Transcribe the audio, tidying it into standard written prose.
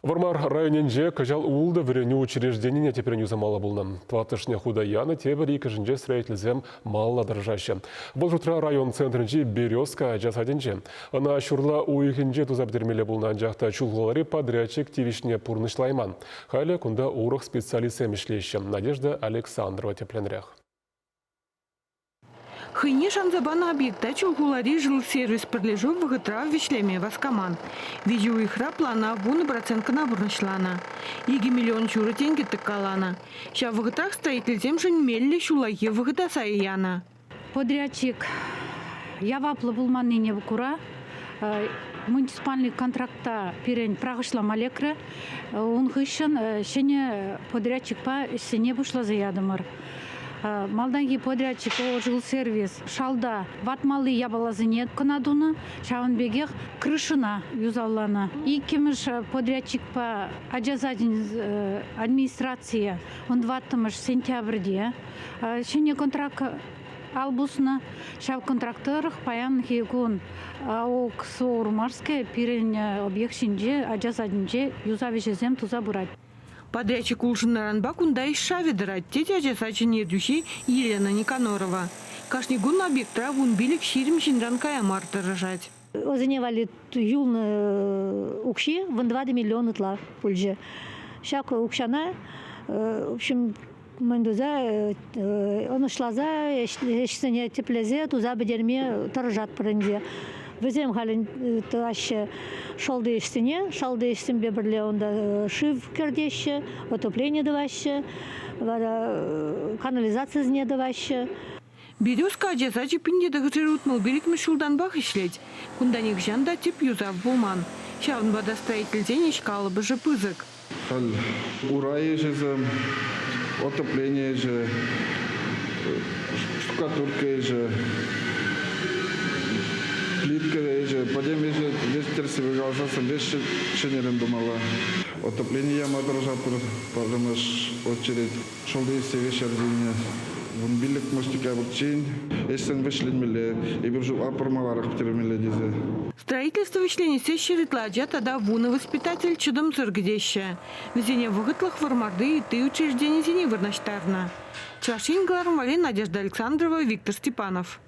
Вӑрмар районӗнче кӑҫал ултӑ вӗренӳ учрежденине тӗпрен юсамалла пулнӑ. Тӑваттӑшне хута янӑ, тепӗр иккӗшӗнче строительсем малалла тӑрӑшаҫҫӗ. Вӑл шутра район центрӗнчи «Березка» ача садӗнче. Ӑна ҫурла уйӑхӗнче туса пӗтермелле пулнӑ, анчах та Чулхулари подрядчик тивӗҫне пурнӑҫлайман. Халӗ кунта урӑх специалистсем ӗҫлеҫҫӗ. Надежда Александрова тӗплӗнрех. Хӑйне шанса панӑ объекта Чулхулари жилсервис пӗрлешӳ вӑхӑтра вӗҫлеме васкаман. Виҫӗ уйӑхра плана 10% кӑна пурнӑҫланӑ. 2 миллион ҫурӑ тенкӗ тӑккаланӑ. Ҫав вӑхӑтрах строительсемшӗн меллӗ ҫуллахи вӑхӑта сая янӑ. Подрядчик яваплӑ пулманнине кура муниципальный контракта пирӗн прахӑҫлама лекрӗ. Ун хыҫҫӑн ҫӗнӗ подрядчикпа ӗҫсене пуҫласа ятӑмӑр. Малтанхи подрядчик жилсервис шалта ватмалли япаласене кӑна тунӑ, ҫавӑн пекех крышӑна юсавланӑ. Иккӗмӗш подрядчикпа ача сачӗн администрацийӗ 14 сентябрьте ҫӗнӗ контракт ал пуснӑ. Ҫав контракт тӑрӑх паянхи кун АОК Урмарская пирӗн объект ҫинче ача садӗнче юсав ӗҫӗсем туса пырать. Подрядчик улшӑннӑранпа кунта ӗҫ шавӗ тӑрать, тет ача сачӗн ертӳҫи Елена Никонорова. Кашни кун объектра 15-20 ҫынран кая мар тӑрӑшать. Вӗсене валли юлнӑ укҫи 14 миллион ытла пулчӗ. Ҫак укҫана, в общем, мӗн туса ӑнӑҫласа ӗҫсене тӗплесе туса пӗтерме тӑрӑшатпӑр ӗнтӗ. Вӗсем халӗ тӑваҫҫӗ шалти ӗҫсене, шалти ӗҫсемпе пӗрле унта шыв кӗртеҫҫӗ, отоплени тӑваҫҫӗ, вара канализацисене тӑваҫҫӗ. Березка ача сачӗ 1965 ҫултанпах ӗҫлет. Кунта нихӑҫан та тӗп юсав пулман. Ҫавӑнпа та строительсен ӗҫ калӑпӑшӗ пысӑк. Халь урай ӗҫӗсем, отоплени ӗҫӗ, штукатурка ӗҫӗ, плитка ӗҫӗ, пӗтӗм ӗҫе веҫ тӗрӗссипе каласан веҫ ҫӗнӗрен тумалла. Отоплени яма тӑрӑшатпӑр пӗрремӗш очередь. Шалти ӗҫсене ҫӗртӗннӗ. 15-мӗш декабрьччен ӗҫсен вӗҫленмелле, эпир шутлатпӑр маларах пӗтермелле тесе. Строительство вӗҫленессе ҫӗр ытла ача тата вунӑ воспитатель чӑтӑмсӑр кӗтеҫҫӗ. Вӗсене вӑхӑтлӑх Вӑрмарти ытти учрежденисене вырнаҫтарнӑ. Чӑваш Ен кӑларӑм валли Надежда Александрова, Виктор Степанов.